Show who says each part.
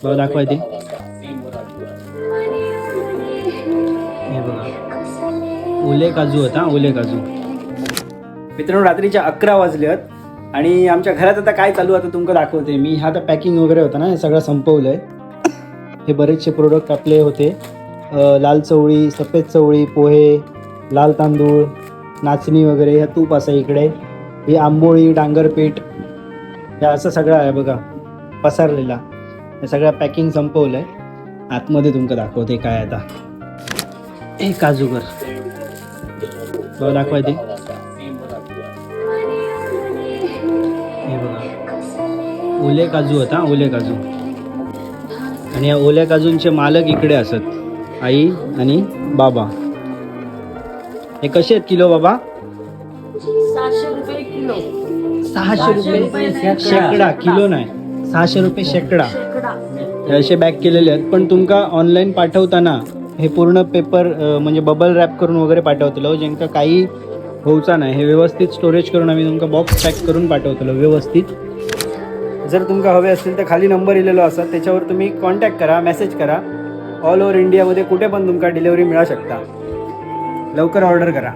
Speaker 1: बघा, दाखवा ते. हे बघा, ओले काजू होता, ओले काजू. मित्रांनो, रात्रीच्या 11 वाजले आहेत आणि आमच्या घरात आता काय चालू आहे आता तुमका दाखवते मी. हा आता पॅकिंग वगैरे होता ना, हे सगळं संपवलं आहे. हे बरेचसे प्रोडक्ट आपले होते, लाल चवळी, सफेद चवळी, पोहे, लाल तांदूळ, नाचणी वगैरे. ह्या तूप असं इकडे, ही आंबोळी, डांगरपीठ, हे असं सगळं आहे बघा पसरलेला. हे सगळं पॅकिंग संपवलं आहे. आतमध्ये तुमका दाखवते काय आता. हे काजूगर बघा, दाखवा ते. हे बघा, ओले काजू होता, ओले काजू. आणि या ओल्या काजूंचे मालक इकडे असत, आई आणि बाबा. हे कसे आहेत किलो बाबा?
Speaker 2: 600 रुपये किलो.
Speaker 1: 600 रुपये शेकडा, किलो नाही. 600 रुपये शेकडा.
Speaker 2: शेकडा.
Speaker 1: हे असे बॅग केलेले आहेत, पण तुमका ऑनलाईन पाठवताना हे पूर्ण पेपर म्हणजे बबल रॅप करून वगैरे पाठवतलो, जेंका काही होऊचा नाही. हे व्यवस्थित स्टोरेज करून आम्ही तुमका बॉक्स पॅक करून पाठवतलो व्यवस्थित. जर तुमका हवे असतील तर खाली नंबर दिलेलो असा, त्याच्यावर तुम्ही कॉन्टॅक्ट करा, मेसेज करा. ऑल ओव्हर इंडियामध्ये कुठे पण तुमका डिलिव्हरी मिळू शकता. लवकर ऑर्डर करा.